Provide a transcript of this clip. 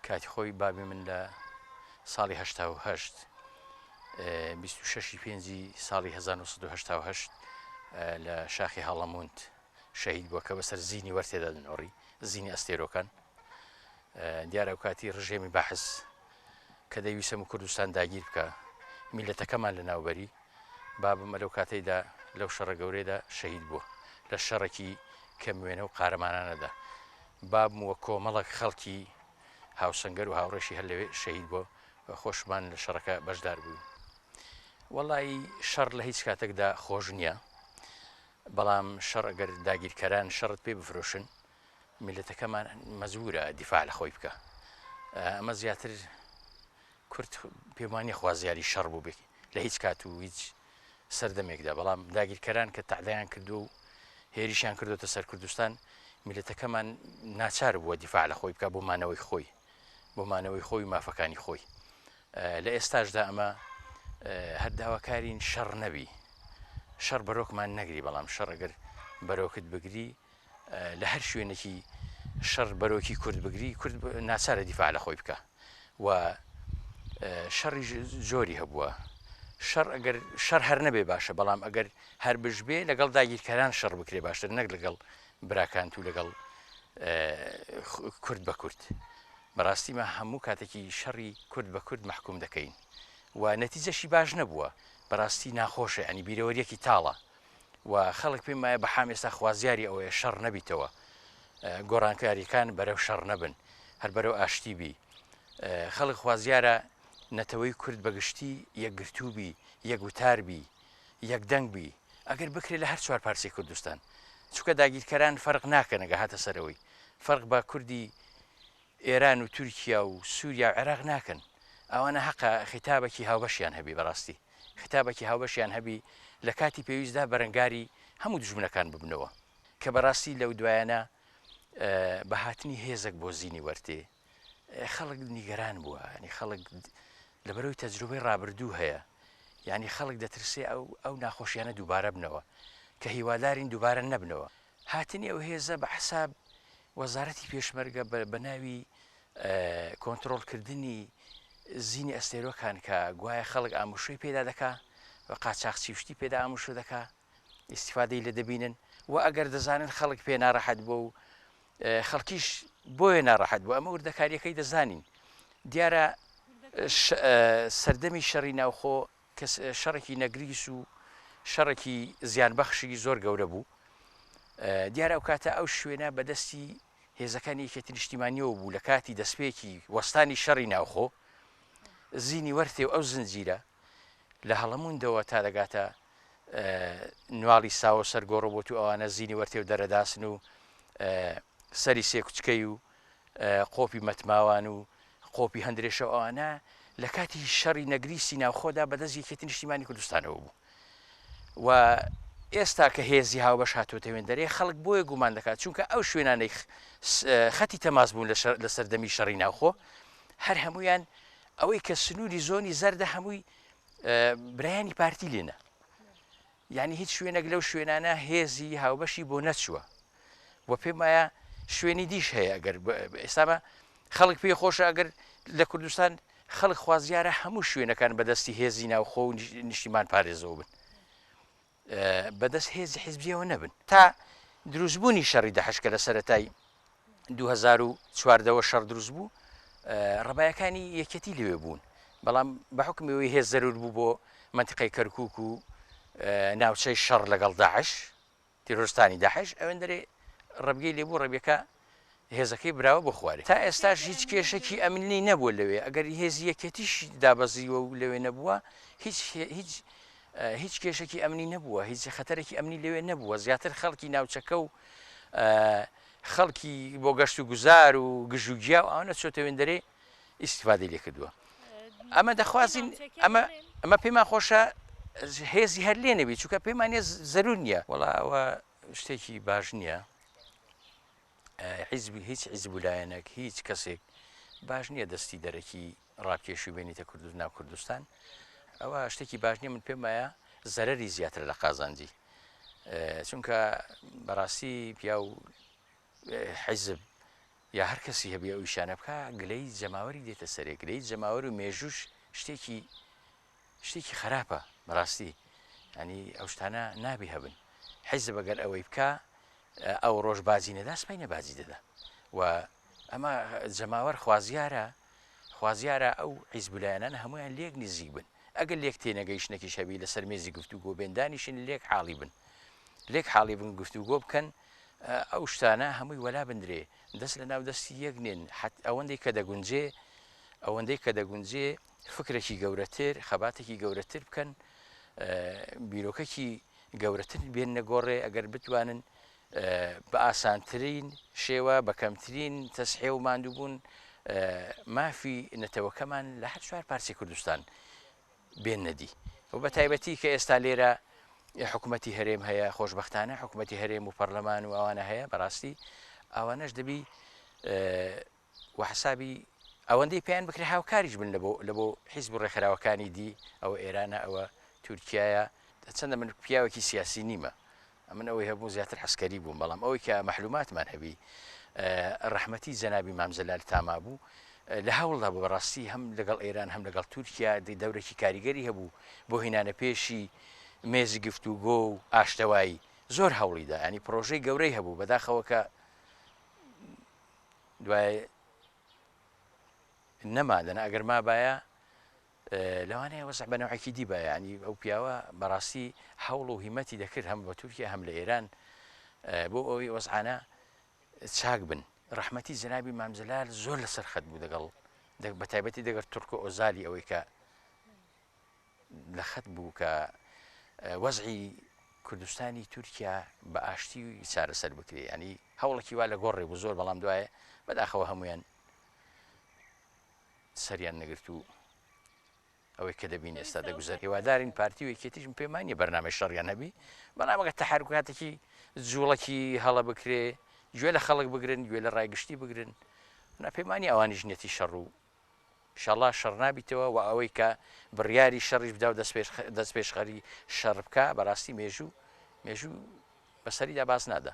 کاتی خۆی بابی من لە ساڵی 88 26 پێنجی ساڵی 1970 لە شاخی هەڵەموند شەهید بووە کە بەسەر زینی وەرتێدا دەنۆڕی زینی ئەستێرۆکان دیارە ئەو کاتی ڕژێمی بەحس کە دەیویست هەموو کوردستان داگیر بکە میلەتەکەمان لە ناوبەری بابم لەو کاتەیدا لەو شەڕە گەورەیدا شەهید بووە لە شەڕێکی کەم وێنە و قارەمانانەدا بابم وە کۆمەڵک خەڵکی هاوسەنگەر و هاوڕێشی هەر لەوێ شەهید بووە خۆشمان لە شەڕەکە بەشدار بووین وەڵی شەڕ لە هیچ کاتێکدا خۆش نییە بەڵام شەڕ ئەگەر داگیرکەران شەڕت پێ بفرۆشن میلەتەکەمان مەجبورە دیفاع لە خۆی بکە ئەمە زیاتر کورد پێمانی خوازیاری شەڕ بوو بێت لە هیچ کات و هیچ سەردەمێکدا بەڵام داگیرکەران کە تەعدایان کردو و هێریشیان کردوتە سەر کوردستان میلەتەکەمان ناچار بووە دیفاع لە خۆی بکە بۆ مانەوەی خۆی بۆ مانەوەی خۆی و مافەکانی خۆی لە ئێستاشدا ئەمە هەر داواکارین شەڕ نەبی شەڕ بەرۆکمان نەگری بەڵام شەڕ ئەگەر بەرۆکت بگری لە هەر شوێنێکی شەڕ بەرۆکی کورد بگری کورد ناچارە دیفاع لە خۆی بکە و شەڕی زۆری هەبووە شەڕ ئەگەر شەڕ هەر نەبێ باشە بەڵام ئەگەر هەر بشبێ لەگەڵ داگیرکەران شەڕ بکرێ باشتر نەک لەگەڵ براکانت و لەگەڵ کورد بە کورد بەڕاستی مە هەموو کاتێکی شەڕی کورد بە کورد مەحکوم دەکەین و نەتیجەشی باش نەبووە بەڕاستی ناخۆشە ینی بیرەوەریەکی تاڵە و خەڵک پێم وایە بەحام ئێستا خوازیاری ئەوەیە شەڕ نەبیتەوە گۆڕانکاریەکان بەرەو شەڕ نەبن هەر بەرەو ئاشتی بی خەڵک خوازیارە نەتەوەی کورد بەگشتی یەکگرتوو بی یەکوتار بی یەکدەنگ بی ئەگەر بکرێت لە هەر چوار پارچەی کوردستان چونکە داگیرکەران فەرق ناکەن ئەگە هاتە سەرەوەی فەرق بە کوردی ئێران و تورکیا و سووریا و عێراق ناکەن ئەوانە هەقە خیتابەکی هاوبەشیان هەبی بەڕاستی خیتابەکی هاوبەشیان هەبی لە کاتی پێویستدا بەرەنگاری هەموو دوژمنەکان ببنەوە کە بەڕاستی لەو دوایانە بە هاتنی هێزێک بۆ زینی وەرتێ خەڵک نیگەران بووە ینی خەڵک لەبەرەوەی تەجروبەی ڕابردوو هەیە یعنی خەڵک دەترسێ ئەو ئەو ناخۆشیانە دووبارە بنەوە کە هیوادارین دووبارە نەبنەوە هاتنی ئەو هێزە بە حساب وەزارەتی پێشمەرگە بە ناوی کۆنترۆڵکردنی زینی ئەستێرۆکان کە گوایە خەڵک ئاموشۆی پێدا دەکا و قاچاخچی و شتی پێدا ئاموشۆ دەکا ئیستیفادەی لێ دەبینن و ئەگەر دەزانن خەڵک پێ ناڕەحەت بووە و خەڵکیش بۆیە ناڕەحەت بوو ئەمە وردەکاریەکەی دەزانین دیارە سەردەمی شەڕی ناوخۆ کە شەڕێکی نەگریس و شەڕێکی زیانبەخشی زۆر گەورە بوو دیارە ئەو کاتە ئەو شوێنە بەدەستی هێزەکانی یەکێتی نیشتیمانیەوە بوو لە کاتی دەستپێکی وەستانی شەڕی ناوخۆ زینی وەرتێ و ئەو زنجیرە لە هەڵەموندەوە تا دەگاتە نواڵی ساوە سەر گۆڕۆبۆت و ئەوانە زینی وەرتێ و دەرەداسن و سەری سێکوچکەی و قۆپی مەتماوان و قۆپی هەندرێشە و ئەوانە لە کاتی شەڕی نەگریسی ناوخۆدا بەدەست یەکێتی نیشتیمانی کوردستانەوە بوو و ئێستا کە هێزی هاوبەش هاتووەتە وێندەرێ خەڵک بۆیە گومان دەکات چونکە ئەو شوێنانەی خەتی تەماس بوون لە سەردەمی شەڕی ناوخۆ هەر هەمویان ئەوەی کە سنووری زۆنی زەردە هەمووی برایانی پارتی لێنە یعنی هیچ شوێنێک لەو شوێنانە هێزی هاوبەشی بۆ نەچووە و پێم وایە شوێنی دیش هەیە ئەگەر ئێستامە خەڵک پێی خۆشە ئەگەر لە کوردستان خەڵک خوازیارە هەموو شوێنەکان بەدەستی هێزی ناوخۆ و نیشتیمان پارێزەوە بن بەدەست هێزی حیزبیەوە نەبن تا دروستبوونی شەڕی دەحش کە لە سەرەتای 2014 ەوە شەڕ دروست بوو ڕەبایەکانی یەکێتی لەوێ بوون بەڵام بە حکومی ئەوەی هێز زەرور بوو بۆ منتیقەی کەرکوک و ناوچەی شەڕ لەگەڵ داعش تیرۆرستانی داعش ئەوێندەرێ ڕەبگەی لێبوو ڕەبیەکە هێزەکەی براوە بۆ خوارێ تا ئێستاش هیچ کێشەکی ئەمنی نەبووە لەوێ ئەگەر هێزی یەکێتیش دابەزیوە و لەوێ نەبووە هیچ هیچ هیچ کێشەکی ئەمنی نەبووە هیچ خەتەرێکی ئەمنی لەوێ نەبووە زیاتر خەڵکی ناوچەکە و خەڵکی بۆ گەشت و گوزار و گژ و گیا و ئەوانە چۆتە وێندەرێ ئیسیفادەی لێ کردووە ئەمە دەخوازین ئەمە ئەمە پێمان خۆشە هێزی هەر لێ نەبی چونکە پێمان نیە زەرور نییە وەڵا ئەوە شتێکی باش نییە حیزبی هیچ حیزب و لایەنێک هیچ کەسێک باش نییە دەستی دەرەکی ڕابکێشی و بێنیتە کوردست ناو کوردستان ئەوە شتێکی باش نییە من پێم وایە زەرەری زیاترە لە قازانجی چونکە بەڕاستی پیاو حیزب. یا هەر کەسی هەبێ ئەو ئیشانە بکا گلەیی جەماوەری دێتە سەرێ، گلەیی جەماوەر و مێژووش شتێکی شتێکی خراپە بەڕاستی ینی ئەو شتانە نابی هەبن حیزب ئەگەر ئەوەی بکا ئەو ڕۆژ باجی نەدا سبەینە باجی دەدا و ئەمە جەماوەر خوازیارە خوازیارە ئەو حیزب و لایەنانە هەمویان لێک نزیک بن ئەگەر لێک تێنەگەیشتنێکیش هەبی لەسەر مێزی گفتوگۆ بێن دانیشن لێک حاڵی بن لێک حاڵی بن گفتوگۆ بکەن ئەو شتانە هەمووی وەلا بندرێ دەست لە ناو دەستی یەک نێن حەت ئەوەندەی کە دەگونجێ ئەوەندەی کە دەگونجێ فکرێکی گەورەتر خەباتێکی گەورەتر بکەن بیرۆکەکی گەورەتر بێننە گۆڕێ ئەگەر بتوانن بە ئاسانترین شێوە بە کەمترین تەسحێ و ماندووبوون مافی نەتەوەکەمان لە هەر چوار پارچەی کوردستان بێننە دی و بە تایبەتی کە ئێستا لێرە حکوومەتی هەرێم هەیە خۆشببختانە حکوومەتی هەرێم و پەرلەمان و ئەوانە هەیە بەڕاستی ئەوانەش دەبی و حسابی ئەوەندەی پێیان بکرێ هاوکاریش بن لە بۆ لە بۆ حیزب و ڕێکخراوەکانی دی ئەوە ئێرانە ئەوە تورکیایە چەندە من پیاوێکی سیاسی نیمە ئەمن ئەوەی هەبوو زیاتر عەسکەری بووم بەڵام ئەوەی کە مەحلوماتمان هەبی ڕەحمەتی جەنابی مام جەلال تاما بوو لە هەوڵدا بوو بەڕاستی هەم لەگەڵ ئێران هەم لەگەڵ تورکیا دەورێکی کاریگەری هەبوو بۆ هینانە پێشی مێزی گفتوگۆ و ئاشتەوایی زۆر هەوڵیدا ینی پرۆژەی گەورەی هەبوو بەداخەوە کە دوای نەما دەنا ئەگەر مابایە لەوانەیە وەزع بە نەوعێکی دی بایە یانی ئەو پیاوە بەڕاستی هەوڵ و هیمەتی دەکرد هەم بە تورکیا هەم لە ئێران بۆ ئەوەی وەزعانە چاک بن ڕەحمەتی جەنابی مام جەلال زۆر لەسەر خەت بوو دەگەڵ بە تایبەتی دەگەر تورکۆ ئۆزالی ئەوەی کە لە خەت بوو کە وەزعی کوردستانی تورکیا بە ئاشتی چارەسەر بکرێ ینی هەوڵێکی وا لە گۆڕێ بوو زۆر بەڵام دوایە بەداخەوە هەمویان سەریان نەگرت و ئەوەی کە دەبین ئێستا دەگوزەر هیوادارین پارتی و یەکێتیش من پێم وانیە بەرنامەی شەڕیان هەبی بەڵام ئەگەر تەحەرکاتێکی جوڵەکی هەڵە بکرێ گوێ لە خەڵک بگرن گوێ لە ڕای گشتی بگرن نا پێم وانیە ئەوانیش نیەتی شەڕ و ئیشەڵا شەڕ نابیتەوە و ئەوەی کە بڕیاری شەڕیش بدا و دەست پێشخەری شەڕ بکا بەڕاستی مێژوو مێژوو بەسەریدا باز نادا.